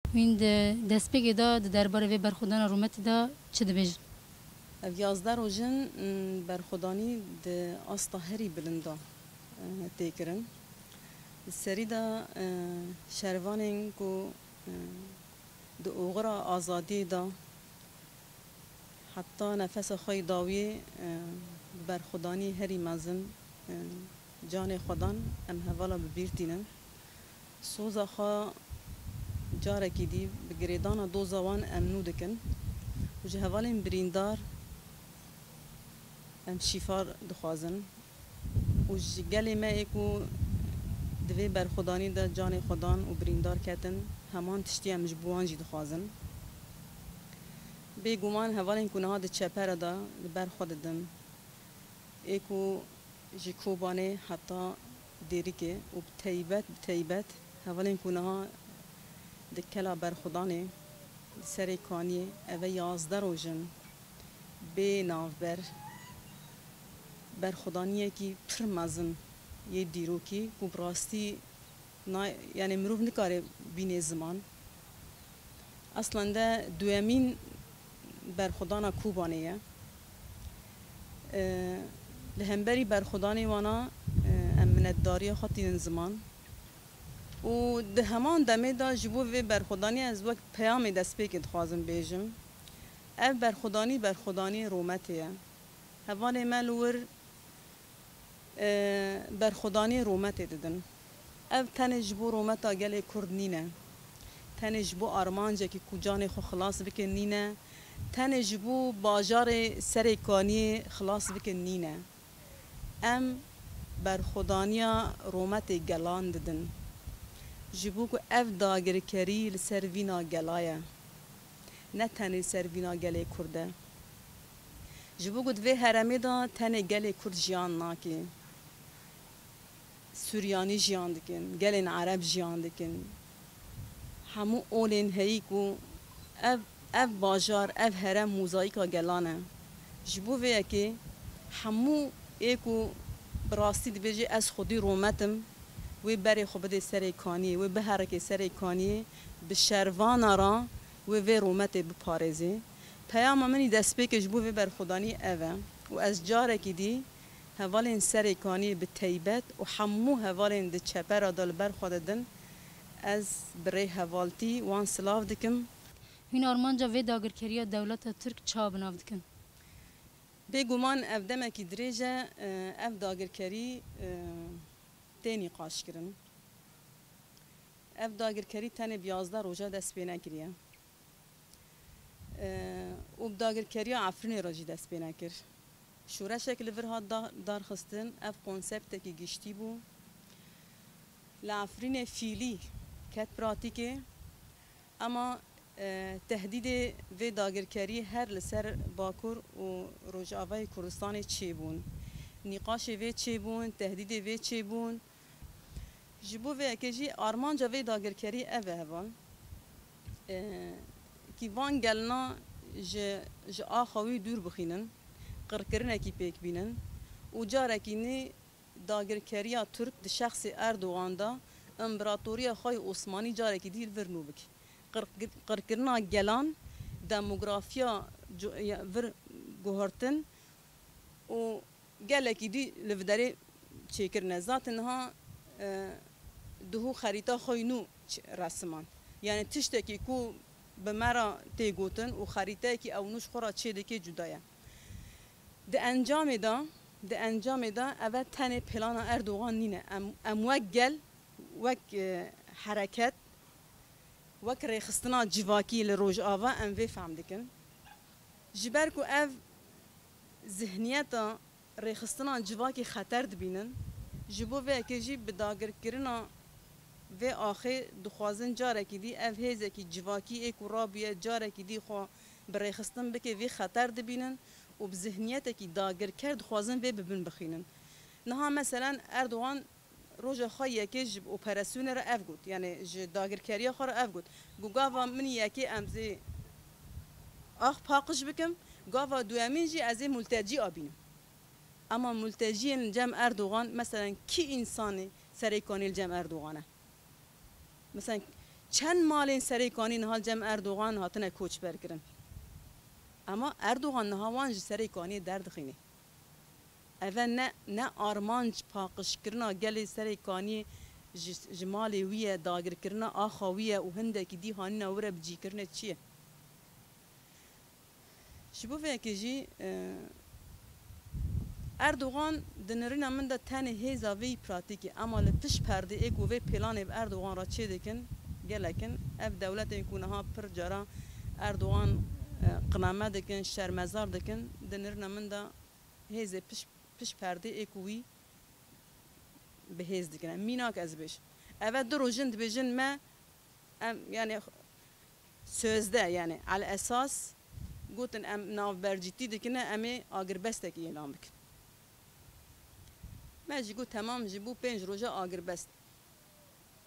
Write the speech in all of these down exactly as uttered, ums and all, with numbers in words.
Hûn di destpêkê de di derbarê vê berxwedana rûmetê de çi dibêjin? Ev yazdeh roj in, m, berxwedanî di asta herî bilind de, e, tê kirin. Di serî de, e, şervanên ku, e, di oxira azadiyê de heta nefesa xwe yê dawiyê, e, bi berxwedanî herî mezin, e, canê xwe dan, em hevala bi bîr tînin. Soza xwe carekî dî bi girêdana doza wan em nû dikin û ji hevalên birîndar em şîfa dixwazin û ji gelê me ê ku di vê berxwedanî de canê xwe dan û birîndar ketin, heman tiştî em ji bo wan jî dixwazin. Bêguman hevalên ku niha di çepere de li ber xwe didin, ê ku ji Kobanê heta Dêrikê û bi teybet, bi teybet hevalên ku niha di kela berxwedanê li Serê Kaniyê, ev e yazdeh roj in bê navber, berxwedaniyekî pir mezin yê dîrokî ku bi rastî na-, yani mirov nikare bîne ziman. Aslen de duyemîn berxwedana Kobanê ye. E, li hemberî berxwedanê wana, e, em minetdariya xwe tînin ziman. Û di heman demê de ji bo vê berxwedaniyê ez wek peyamê destpêkê dixwazim bêjim. Ev berxwedanî, berxwedaniyê rûmetê ye. Hevalê me li wir e, berxwedaniyê rûmetê didin. Ev tenê ji bo rûmeta gelê Kurd nîne. Tenê ji bo armancekî ku canê xwe xilas bike nîne. Tenê ji bo bajarê Serê Kaniyê xilas bike nîne. Em berxwedaniya rûmetê gelan didin. Ji bo ku ev dagirkerî li ser vîna gela ye. Ne tenê ser vîna gelê Kurd e. Ji bo ku di vê herêmê de tenê gelê Kurd jiyan nake. Suryanî jiyan dikin, gelên Ereb jiyan dikin. Hemû olên heyî ku ev, ev bajar, ev herêm mozayîka gelan e. Ji bo vê yekê hemû ê ku bi rastî dibêje ez xwedî rûmet im, wê berê xwe bidê Serê Kaniyê, wê biherike Serê Kaniyê, bi şervana re wê vê rûmetê biparêzê. Peyama min î destpêkê ji bo vê berxwedanî ev e û ez carekî dî hevalên Serê Kaniyê bi teybet û hemû hevalên di çepera de li ber xwe de din, ez bi rê hevaltî wan silav dikim. Hûn armanca vê dagirkeriya dewleta Tirk çawa bi nav dikin? Bêguman ev demekî dirêj e, e, ev dagirkerî, e, tê nîqaşkirin. Ev dagirkerî tenê bi yazdeh roja dest pê nekiriye. E, û bi dagirkeriya Efrînê re jî dest pê nekir. Şoreşek li vir hat da-, darxistin, ev konseptekî giştî bû. Li Efrînê fîlî ket pratîkê. Ema, e, tehdîdê vê dagirkerî her li ser Bakur û Rojavayê Kurdistanê çêbûn. Nîqaşê vê çêbûn, tehdîdê vê çêbûn. Ji bo vê yekê jî armanca vê dagirkerî ev e heval, e, kî van gelna ji, ji axa wî dûr bixînin, qirkirinekî pêk bînin û carekî nî dagirkeriya Tirk di şexsê Erdogan de împeratoriya xwe yê Osmanî carekî dî li vir nû bike. Qir-, qirkirina gelan, demografiya co-, ya vir guhertin û gelekî dî li vî derê çêkirine. Zaten niha, e, duhû xerîta xwe yê nû ç-, resiman. Yani tiştekî ku bi me re tê gotin û xerîteyekî ew nû ji xwe re çê dike cuda ye. Di encamê de, di encamê de ev e tenê plana Erdogan nîne. Em, em wek gel, wek, e, hereket, wek rêxistina civakî li Rojava em vê fehm dikin. Ji ber ku ev zihniyeta rêxistina civakî xeter dibînin, ji bo vê yekê jî bi dagirkirina vê axê dixwazin carekî dî ev hêzekî civakî ê ku rabûye carekî dî xwe bi rêxistin bike, vê xeter dibînin û bi zihniyetekî dagirker dixwazin vê bi bin bixînin. Niha meselen Erdogan roja xwe yekê ji operasyonê re ev got, yani ji dagirkeriya xwe re ev got. Got, gava min yekê em zê ax paqij bikim, gava duyemîn jî ez ê multecî abînim. Ema multeciyên li cem Erdogan, meselen kî însanê Serê Kaniyê li cem Erdogan e? Meselen Çend malên Serê Kanî niha cem Erdogan hatine koçber kirin. Ema Erdogan niha wan ji Serê Kaniyê derdixîne. Eve ne, ne armanc paqijkirina gelê Serê Kaniyê ji, ji malê wî ye, dagirkirina axa wî ye û hindekî dî hanîna wir e, bicîkirine çi ye? Ji bo vê yekê jî, e, Erdogan di nirîna min de tenê hêza vê yî pratîkê, ema li pişt perdê ê ku vê pêlanê bi Erdogan re çêdikin, gelek in. Ev dewletên ku niha pir cara Erdogan, e, qiname dikin, şermezar dikin, di nirîna min de hêzê pişt, pişt perdê ê ku wî bi hêz dikin. Em mînak ez bêjim. Eve du roj in dibêjin me, em, yani, sözde, yani, al esas gotin em navbercîtî dikine, em ê agirbestekî îlan bikin. Me jî got, temam, ji bo pênc roja agirbest.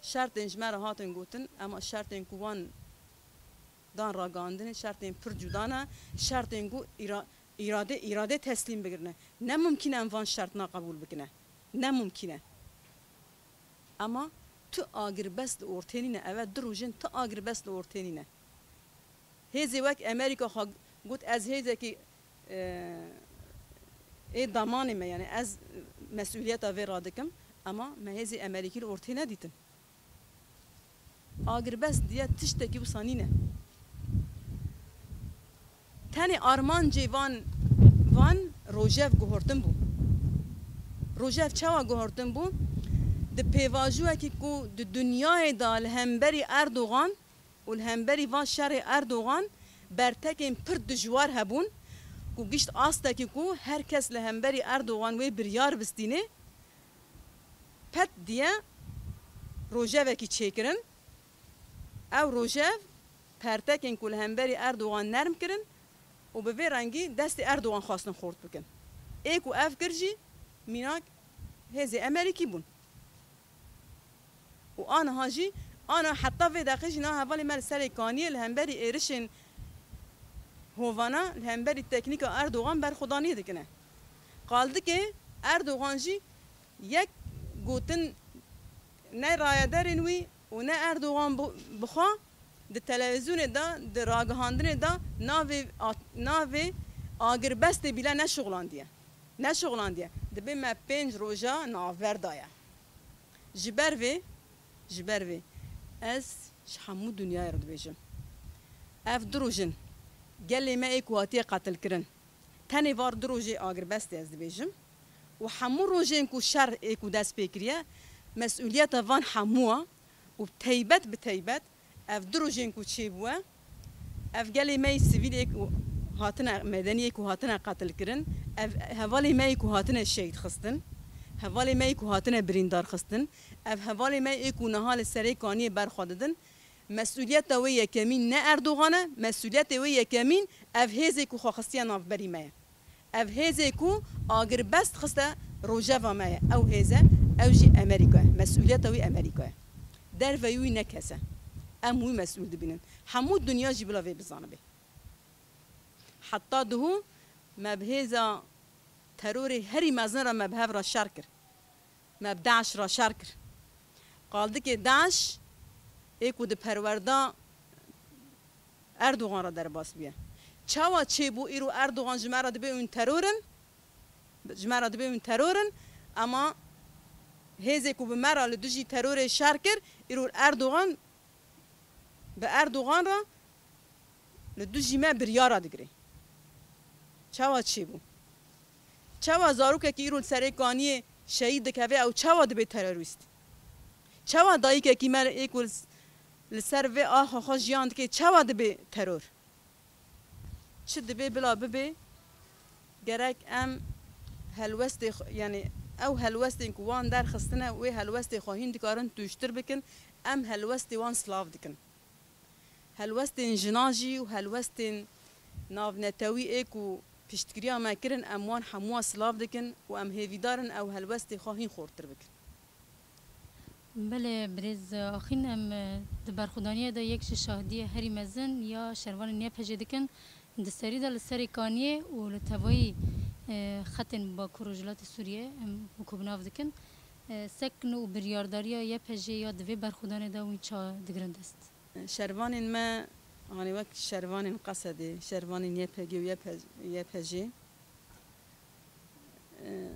Şertên ji me re hatin gotin, ema şertên ku wan dan ragihandinê, şertên pir cuda ne, şertên ku îra-, îrade, îrade teslîm bigirine. Ne mumkîn e em van şertina qebûl bikine. Ne mumkîn e. Ema tu agirbest li ortê nîne, eve du rojên tu agirbest li ortê nîne. Hêzê wek Amerîka xwe got, ez hêzekî, e, ê damanê me, yani ez mesûliyeta vê radikim, ema me hêzê Amerîkî li ortê nedîtin. Agirbest diye tiştekî wisa nîne. Tenê armancê van, van rojev guhortin bû. Rojev çawa guhortin bû? Di pêvajoyekî ku di dinyayê de li hemberî Erdogan û li hemberî van şerê Erdogan bertekên pir dijwar hebûn, ku gişt astekî ku her kes li hemberî Erdogan wê biryar bistînê, pet diye rojevekî çêkirin. Ew rojev pertekên ku li hemberî Erdogan nerm kirin û bi vê rengî destê Erdogan xwestin xurt bikin. Ê ku ev kir jî mînak hêzê Amerîkî bûn. Û aniha jî, ana heta vê deqê jî niha hevalê me li Serê Kaniyê li hemberî êrişên hovana, li hemberî teknîka Erdogan berxwedaniyê dikine. Qaldikê Erdogan jî yek gotin ne rayedarên wî û ne Erdogan bi, bi xwe di televîzyonê de, di ragihandinê de navê at-, navê agirbestê bîle neşixulandiye. Neşixulandiye. Dibê me pênc roja navber daye. Ji ber vê, ji ber vê ez ji hemû dinyayê re dibêjim. Ev du roj in. Gelê me ê ku hatiye qetilkirin. Tenê var du rojê agirbestê ez dibêjim. Û hemû rojên ku şer ê ku dest pê kiriye, mesûliyeta van hemû e û teybet bi teybet ev du rojên ku çêbûye, ev gelê me yê sivîl ê ku hatine, medenî ê ku hatine qetilkirin, ev hevalê me yê ku hatine şehîd xistin, hevalê me yê ku hatine birîndar xistin, ev hevalê me ê ku niha li Serê Kaniyê ber xwe didin, mesûliyeta wê yekemîn ne Erdogan e, mesûliyetê wê yekemîn ev hêzê ku xwe xistiye navberî me ye. Ev hêzê ku agirbest xiste rojeva me ye, ew hêze, ew jî Amerîka ye. Mesûliyeta wî Amerîka ye. Derveyî wî ne kes e. Em wî mesûl dibînin. Hemû dinya jî bila vê bizanibe. Heta duhû me bi hêza terorê herî mezin re me bi hev re şer kir. Me bi DAIŞ re şer kir. Qaldikê DAIŞ ê ku di perwerda Erdogan re derbas bûye. Çawa çêbû îro Erdogan ji me re dibê hûn teror in? Ji me re dibê hûn teror in, ema hêzê ku bi me re li dijî terorê şer kir, îro Erdogan bi Erdogan re li dijî me biryara digire. Çawa çêbû? Çawa zarokekî îro li Serê Kaniyê şehîd dikeve, ew çawa dibe terorîst? Çawa dayikekî me ê ku li s-, li ser vê axa xwe jiyan dike, çawa dibe teror? Çi dibe bila bibe, gerek em helwestê xwe, yani ew helwestên ku wan derxistine, wê helwestê xwe hîn dikarin tûjtir bikin, em helwestê wan silav dikin. Helwestên jinan jî û helwestên navnetewî ê ku piştgiriya me kirin, em wan hemûya silav dikin û em hêvîdar in ew helwestê xwe hîn xortir bikin. Belê, birêz Axîn, em, e, di berxwedaniyê de yek ji şahidiyê herî mezin ya şervanên Y P G dikin. Di serî de li Serê Kaniyê û li tevayî, e, xetên Bakur û Rojhilatê Sûriyê em wekî bi nav dikin. E, sekn û biryardariya Y P G ya di vê berxwedanê de wî ça digirin dest? Şervanên me, hanê wek şervanên Qesedê, şervanên Y P G û Y P, Y P J, e,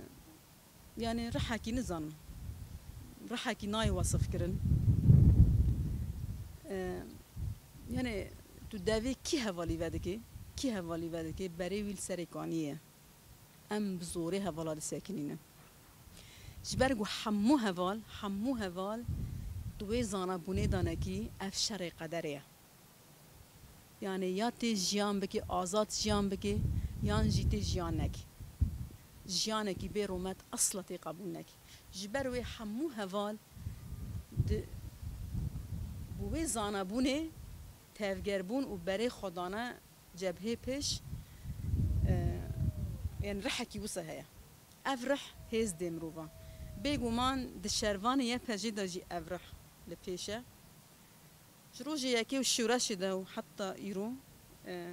yanî rihekî nizanim. Rihekî nayê wesif kirin. E, yanî tu devê kî hevalî vedikê, kî hevalî vedikê, berê wî li serê kaniyê ye. Em bi zorê hevala disekinînin. Ji ber ku hemû heval, hemû heval di wê zanabûnê de ne kî ev şerê qederê ye. Yanî ya tê jiyan bikê, azad jiyan bikê, yan jî tê jiyan nekî. Jiyanekî bê rûmet esla tê qebûl nekî. Ji ber wê hemû heval di, bi wê zanabûnê tevgerbûn û berê xwe dane cebhê pêş, e, yanî rihekî wisa heye. Ev rih hêz dê mirovan. Bêguman di şervanê Y P J de jî ev rih li pêş e. Ji rojê yekê û şoreşê de û heta îro, e,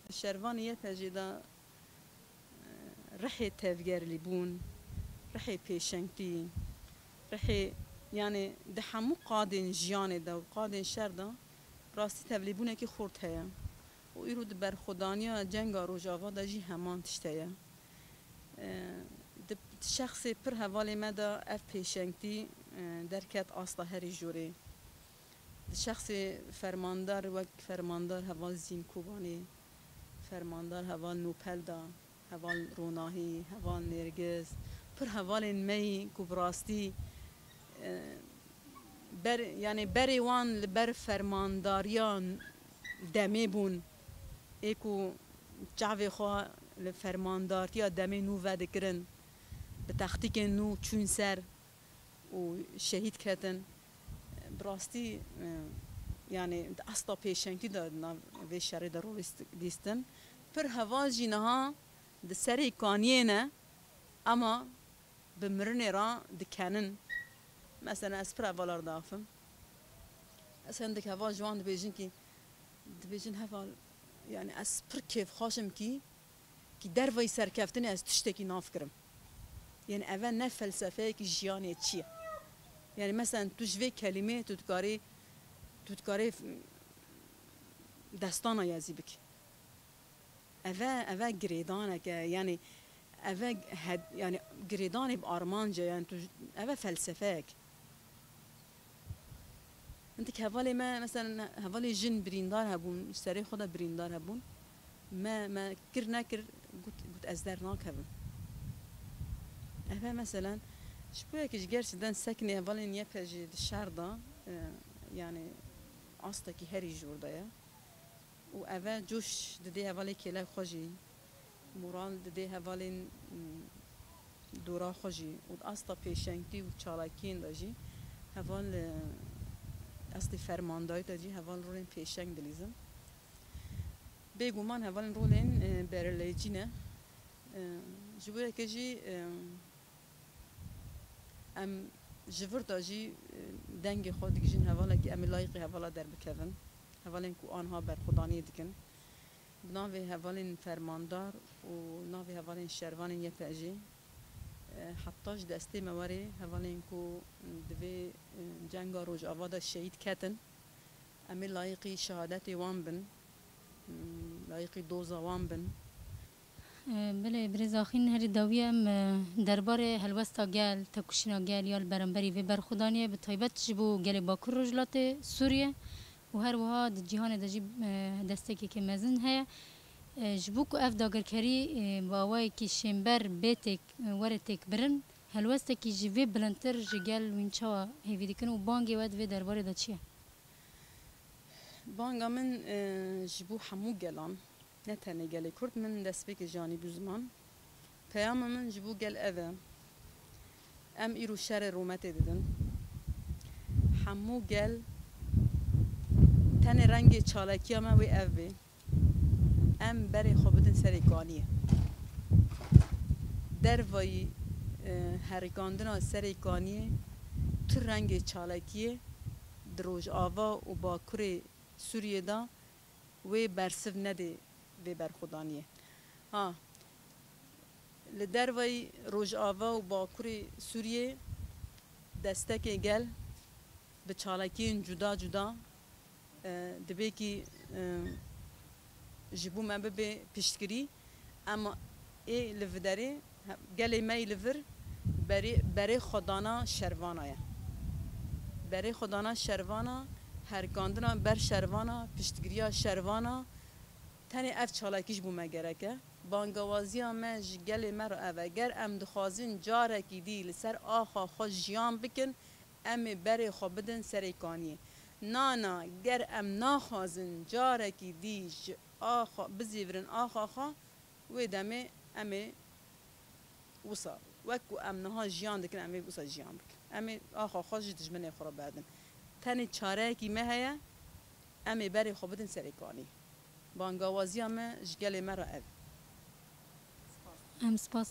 di şervanê Y P J de, e, rihê tevgerlîbûn, rihê pêşengtî, rihê, yanî di hemû qadên jiyanê de û qadên şer de rastî tevlîbûnekî xurt heye. Û îro di berxwedaniya cenga Rojava de jî heman tişt heye. E, di şexsê pir hevalê me de ev pêşengtî, e, derket asta herî jorê. Di şexsê fermandar, wek fermandar heval Zîn Kobanê, fermandar heval Nûpel de, heval Ronahî, heval Nêrgiz, pir hevalên me yî ku bi rastî, e, ber, yanî berê wan li ber fermandariya demê bûn, ê ku çavê xwe li fermandartiya demê nû vedikirin, bi textîkên nû çûn ser û şehîd ketin. Bi rastî, e, yanî di asta pêşengtî de di nav vê şerê de rol lîst-, lîstin. Pir heval jî niha di serê kaniyê ne, ema bi mirinê re dikenin. Mesela ez pir hevalar diafim. Ez hindik heval ji wan dibêjin kî, dibêjin heval, yanî ez pir kêfxweş im kî, kî dervayî serkeftinê ez tiştekî nav kirim. Yanî eve ne felsefeyekî jiyanê çi ye. Yanî mesela tu ji vê kelîmê tu dikarî, tu dikarî destana yazî bikî. Eve, eve girêdanek e, yanî eve hed-, yanî girêdanê bi armanc e, yanî tu, eve felsefeyek. Hindik hevalê me, mesela hevalê jin birîndar hebûn, ji serê xwe de birîndar hebûn. Me, me kir nekir, got, got ez dernakevim. Eve mesela, ji bo yekê ji gerçekten sekinê hevalên Y P J di şer de, e, yanî astekî herî jor de ye. Û eve coş didê hevalê kêlek xwe jî, moral didê hevalên, mm, dora xwe jî û di asta pêşengtî û çalakiyên de jî heval, e, astê fermandarî de jî heval rolên pêşeng dilîzin. Bêguman hevalên rolên, e, belirleyicî ne. E, ji bo yekê jî, e, Em ji vir de jî, e, dengê xwe digihîjin hevalekî, em ê layîqî hevala derbikevin. Hevalên ku anha berxwedaniyê dikin. Bi navê hevalên fermandar û navê hevalên şervanên Y P J, e, heta ji destê me werê hevalên ku di vê, e, cenga Rojava de şehîd ketin, em ê layîqî şehadetê wan bin, layîqî doza wan bin. Belê, birêz Axîn, herî dawî em, e, derbarê helwesta gel, têkoşîna gel ya li beramberî vê berxwedaniyê, bi taybet ji bo gelê Bakur Rojhilatê Sûriyê û her wiha di cîhanê de jî, e, destekeke mezin heye. E, ji bo ku ev dagirkerî, e, bi awayekî şênber bê têk, e, were têkbirin, helwestekî ji vê bilindtir ji gel wîn çawa hêvî dikin û bangê we di vê derbarê de çi ye? Banga min, e, ji bo hemû gelan, ne tenê gelê Kurd, min destpêkê ji anî bû ziman. Peyama min ji bo gel ev e. Em îro şerê rûmetê didin. Hemû gel tenê rengê çalakiya me wê ev bê. Em berê xwe bidin serê kaniyê. Dervayî, e, herikandina serê kaniyê tu rengê çalakiyê di Rojava û Bakurê Sûriyê de wê bersiv nedê vê berxwedaniyê. Ha, li dervayî Rojava û Bakurê Sûriyê destekê gel bi çalakiyên cuda cuda E, dibê kî, e, ji bo me bibe piştgirî, em ê li viderê, he-, gelê me yî li vir berê, berê xwe dana şervana ye. Berê xwe dana şervana, herkandina ber şervana, piştgiriya şervana, tenê ev çalakî ji bo me gerek e. Bangawaziya me ji gelê me re ev e. Ger em dixwazin carekî dî li ser axa xwe jiyan bikin, em ê berê xwe bidin serê kaniyê. Nana, ger em naxwazin carekî dî ji axa, bizîvirin axa xwe, wê demê em ê wisa, wek ku em niha jiyan dikin, em ê wisa jiyan bikin. Em ê axa xwe ji dijminê xwe re berdin. Tenê çareyekî me heye, em ê berê xwe bidin serê kaniyê. Bangawaziya me ji gelê me re ev. Em spas